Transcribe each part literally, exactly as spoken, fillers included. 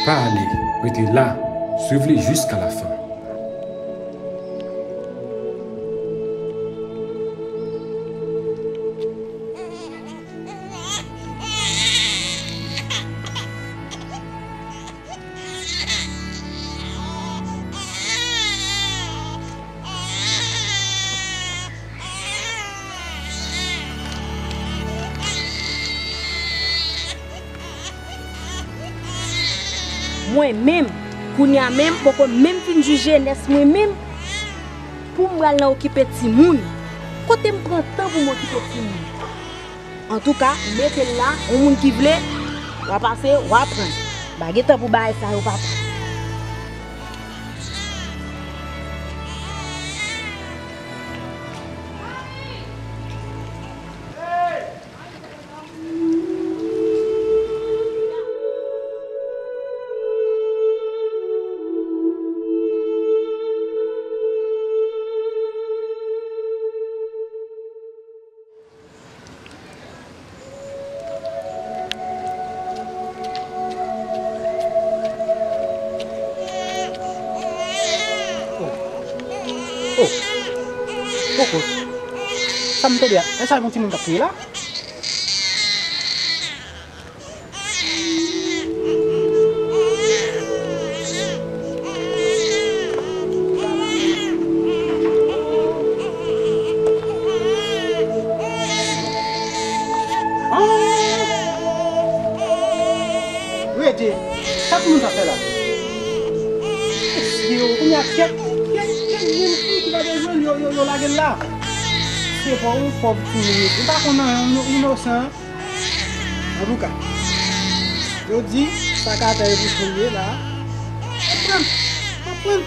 Pa ale, rete la, swiv li jiska lafen. Mwen menm, kounye a menm, m poko menm fin jwi jenès mwen menm, pou m pral nan okipe timoun. Kote m pran tan pou m okipe timoun? Antouka, mete l la, yon moun ki vle, w a pase, w a pran. Pa gen tan pou bagay sa yo, papa. Oh. Oh. Poko. Sa m tande a? E sa yon timoun k ap kriye la? Rete, sa timoun sa fè la? Mesye, kounye a kèk, kèk, kèk jenn fi ki pa bezwen yo, yo, yo lage l la. Se pa yon pòv timoun, li pa konn anyen, yon inosan. Antouka, yo di, sa ka atè yo pou souliye la. Konprann, konprann.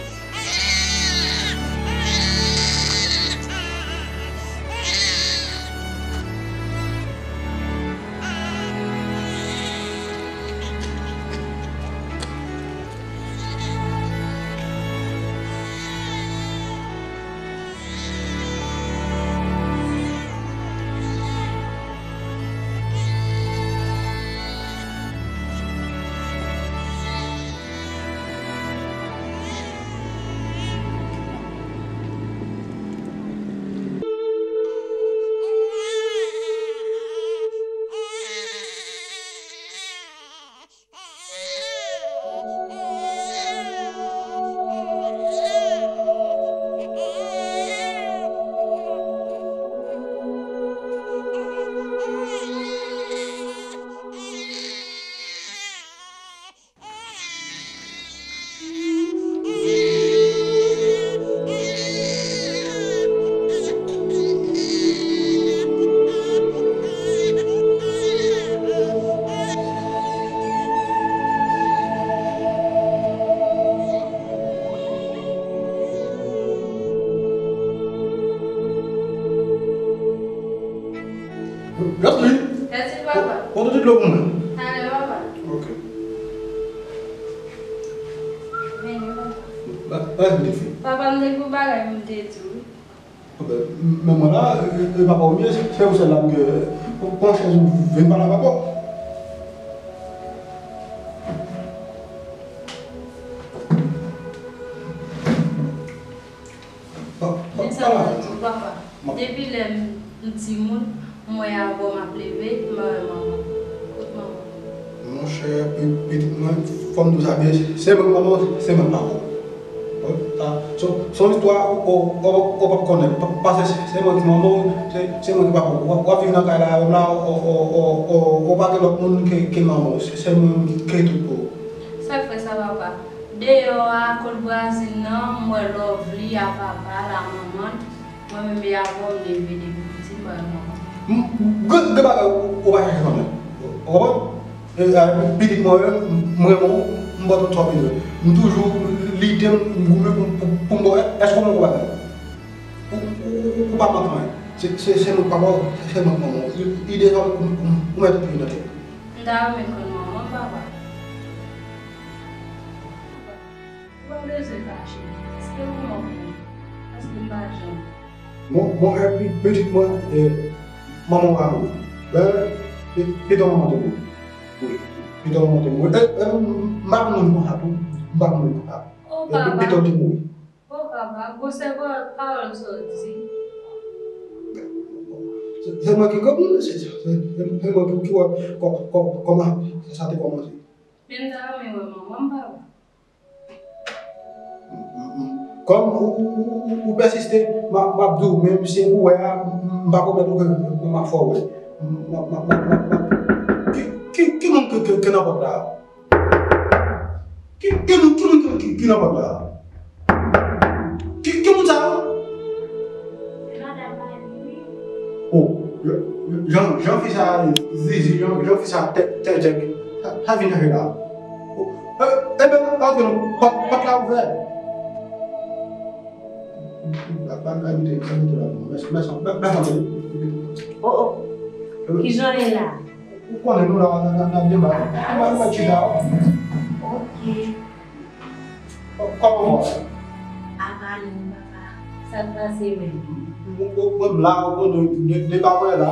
Jasmine! Mèsi, papa. Pote ti dlo pou mwen. Talè, papa. Ok. Vini, papa. Ba, ba, vini, fi. Papa, m te gen yon bagay pou m te di w. Bon, men mwen la, e, e, papa w ye, se, se ou sèl la pou gen, pran chèz ou vin pale a papa w. Pa, pa, men sa pa la. M ap di w, papa. Depi lè m, m timoun, m wè avè w m ap leve, m pa wè manman. Kot manman? Monchè, pi-, pitit mwen, fò m di w sa byen, se mwen k manman w, se mwen k papa w. Bon, sa, se, se yon istwa ou, ou, ou, ou p ap konnen, pa, paske se, se mwen ki manman w, se, se mwen ki papa w. W ap, w ap viv nan kay la avè m la, ou, ou pa gen lòt moun ke, ke manman w, se, se mwen ki, ki tout pou ou. Sa k fè sa, papa? Deyò a, kot vwazin nan, m wè Lovely a papa l, a manman l. Mwen menm e avè w m leve depi piti, m pa wè manman. M, m, gen, gen bagay ou, ou pa chèche konnen. Ou konprann? E, a, pitit mwen, m, m renmen w, m ba w tout sa w bezwen. M toujou lite m, m goumen pou, pou, pou m ba w. Èske w konprann bagay? Ou, ou, ou, ou pa manke anyen. Se, se, se mwen k papa w, se, se mwen k manman w. Ide sa w, ou, ou, ou mèt tou nan tèt. M ta renmen konn manman m, papa. Ou pa bezwen fache. Èske ou manman m? Paske m pa janm. Mon, mon epi pitit mwen, e, manman w pa mouri. Ben, pi-, pito manman te mouri. Wi. Pito w monte mouri. E, e, m pa konn moun konsa tou. M pa konn moun konsa. Pito w te mouri. O papa, gwosè pawòl sa w di. Se, se mwen ki granmoun, se, se, se, se mwen ki, ki wè kò-, kò-, kòman sa te kòmanse. Men m ta renmen wè manman m, papa. Kòm ou, ou, ou, ou, ou pèsiste, m a, m ap di w, men si ou wè a, m pa pwomèt ou ke m ap fè w wè. M ap, m ap, m ap, m ap, m ap. Ki, ki, ki moun ke, ke, ke nan pòt la a? Ki, ki moun, ki moun ki, ki, ki nan pòt la? Ki, ki moun sa yo? Se madanm Mali, wi. O, jan, jan, jan fi sa zizi, jan, jan fi sa tè, tè djèk, sa, sa vin chache la. O, e, e ben, antre non, pòt, pòt la ouvè. Ba, ba, ba, mete, ba, mete la, mèsi, mèsi, mèsi, mèsi. O, o. Kijan w ye la? Ou konnen nou la, n a, n a, n a deba. Ou pa, ou pa chita. Ok. Kòman w ye? Apa nou, papa. Sa k pase menm? Mwen, mwen, mwen la, ou konnen, de, de, deba mwen la,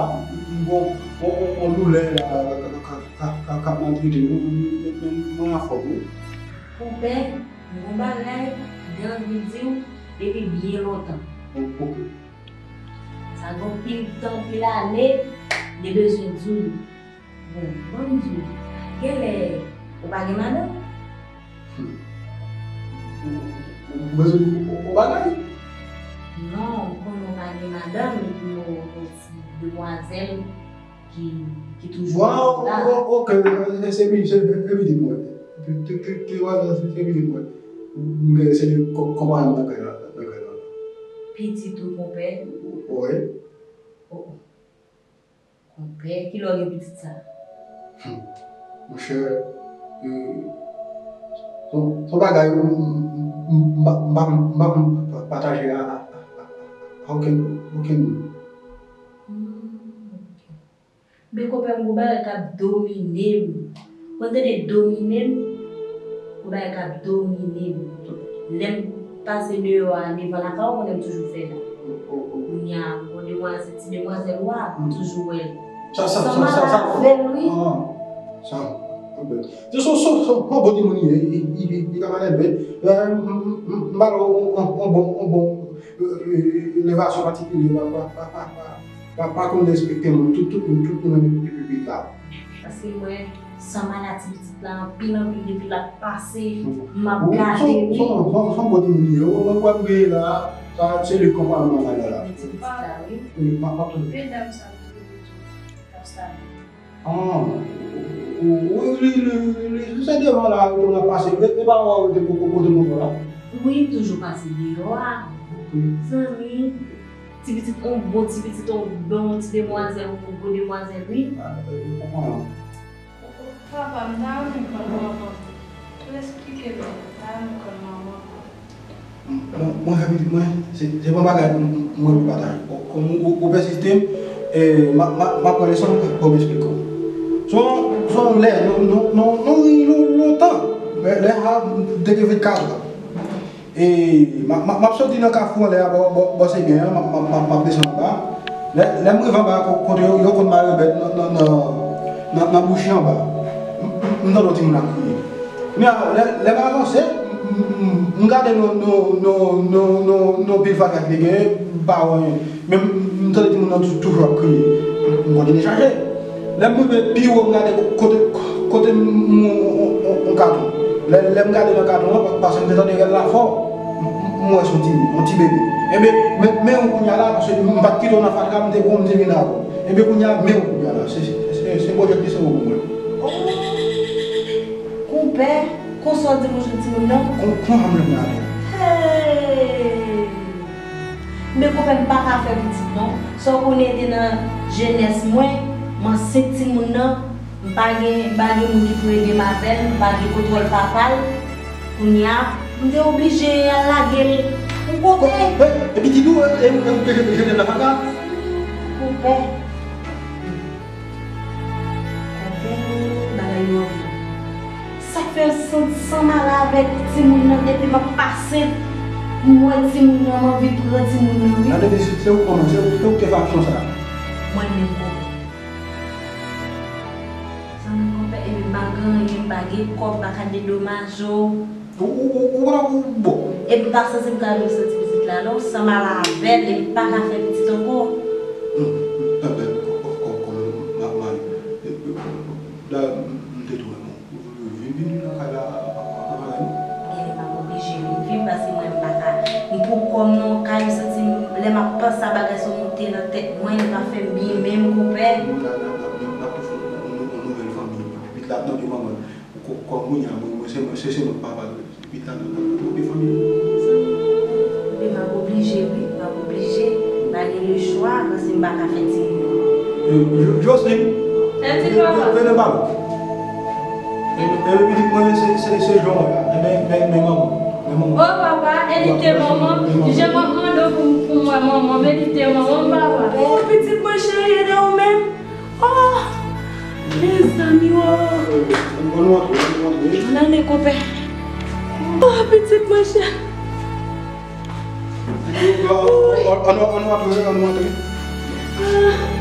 mwen, mwen, mwen, mwen loulè la, k ap maltrete nou, mwen, mwen, mwen anfòm, wi. Konpè, yon bagay, m te anvi di w depi byen lontan. O, ok. Sa gen anpil tan, anpil ane, m te bezwen di w li. Bon, ban m di w, genlè ou pa gen madanm? Hmm. Ou, ou, ou bezwen yon, yon, yon bagay? Non, m konnen w pa gen madanm, epi w, w ti demwazèl ki, ki toujou la. Bon, o, o, ok, se, se, se, se pitit mwen. Ki, ki, ki, ki demwazèl, se, se pitit mwen. M gen, se li ko-, konpè m nan kay la, nan kay la. Pitit ou konpè? Wi. O, o. Konpè, kilè w gen pitit sa? Hmm. Monchè, e, se, se yon bagay m, m, m, m pa, m pa, m pa konn pa-, pataje a, a, a, a, a okenn, okenn moun. Hmm, ok. Men konpè m, gon bagay k ap domine m. Ou tande domine m? Gon bagay k ap domine m. Lè m pase deyò a, devan lakay ou, konnen m toujou fè la. Kounye a, gon demwazèl, ti demwazèl ou a, m toujou wè l. Sa, sa, sa, sa, sa. Ansanm avè l, wi. Ah, sa, ok. Se, se, se, se yon bon timoun li ye, li, li, li, li ka malelve. E, m, m, m, m ba l yon, yon, yon bon, yon bon, e, e, elevasyon patikilye, pa, pa, pa, pa, pa. Pa, pa konn respekte moun, tout, tout moun, tout moun renmen pitit la. Paske mwen, sa m ala ti pitit la, anpil, anpil, depi l ap pase, m ap gade, wi. Se, se, se, se yon bon timoun li ye, mwen, mwen, mwen, la, sa, se li konpè m nan la, la. Men ti pitit la, wi. Wi, m ap, m ap tande. Medam sa, tou, tou, tou, ap sa. Ah, wi, li, li, li, li, se devan la, yo konn ap pase. E, e pa wè ou te ko-, ko-, kote moto la? Wi, m toujou pase deyò a. Ok. Zanmi, ti pitit, on bon ti pitit, on bon ti demwazèl, on gwo demwazèl, wi. Ah, e, e, konprann. Papa, m ta renmen konn manman. Ou esplike m, m ta renmen konn manman. Bon, mwen fè pitit mwen, se, se pa bagay pou mwen pou pataje. Bon, kòm ou, ou, ou pèsiste, e, m a, m a, m a pran leson pou m esplike w. Se yon, se yon lè, nou, nou, nou, nou ri lon-, lontan. Lè, lè a, m te gen vennkat an. E, m a, m a, m ap soti nan kafou anlè a, bò, bò, bò Segen an, m ap, m ap, m ap, m ap desann anba. Lè, lè m rive anba, ko-, kote yo, yo konn mare bèt nan, nan, nan, nan, nan bouchi anba. M, m, m tande yon timoun ap kriye. Kounye a, lè, lè m avanse, m, m, m, m gade nan, nan, nan, nan, nan, nan pil fatra ki te genyen, m pa wè anyen. Men m, m tande timoun nan tou-, toujou ap kriye. M, m kontinye chache. Lè m rive pi wo, m gade kote, kote m, m, m, m, m katon. Lè, lè m gade nan katon an, pa-, paske m te tande rèl la fò, m, m, m wè se yon timoun, yon ti bebe. Ebyen, men, men ou kounye a la, paske m pa t kite w nan fatra, m te pran w, m te vin avè w. Ebyen, kounye a, men ou kounye a la, se, se, se, se pwojèktè se ou pou mwen. Konpè, konsa w di m ou jwenn timoun nan? Kon, konsa m jwenn avè l. Hey! Men konpè, m pa ka fè pitit non. Sa w konnen te nan jenès mwen, m ansent timoun nan, m pa gen, m pa gen moun ki pou ede m avè l, m pa gen kontwòl papa l. Kounye a, m te oblije al lage l yon kote. Epi di tou, e, e, e, e, e, e, e, konpè. Konpè, bagay yo anpil. Sa k fè m santi san mal avèk timoun nan depi m ap pase, m wè timoun nan, m anvi pran timoun nan, wi. Gade, se, se ou k kòmanse, se ou, se ou k te fè aksyon sa a. Mwen menm, konpè. Zanmi konpè, epi m pa Anyen, m pa gen kòb, m pa ka dedomaje w. Ou, ou, ou, ou pa ou bon. Epi m pa santi m ka viv san ti pitit la non, san m al avè l, e m pa ka fè pitit ankò. Hmm, enben, kò, kò, kò, kò, ma, ma, eh, eh, dayè, m, m te tou renmen w. Vin, vin, vin nan kay la, anvan la, non? Genlè m ap oblije vin viv, paske mwen m pa ka, m pou kò m nan yon kay, m santi m, lè m ap panse a bagay sa yo moute nan tèt mwen, li pa fè m byen menm, konpè. N a, n a, n a, n a tou fè yon, yon, yon nouvèl fanmi. Pitit la ap tande manman l. Kò, kò kounye a, mwen, mwen se, se, se mwen k papa l. Pitit la ap tande fanmi l. Ebyen, m ap oblije, wi, m ap oblije. M pa gen lechwa, paske m pa ka fè timoun. Eh, Jo-, Joseline. Sa di papa? Vin, vin, vin, vin. Ebyen, pitit mwen, se, se, se Jan la. Ebyen, men, men manman. Men manman. O papa, e li te manman. Jan manman do pou, pou mwen manman, men li te manman, papa. O, pitit mwen cheri, e de ou menm? Oh, mezanmi, oh. Ann, ann antre, ann antre. Ann ale, konpè. Oh, pitit mwen chè. Ann, ann, ann antre, ann antre. Ah.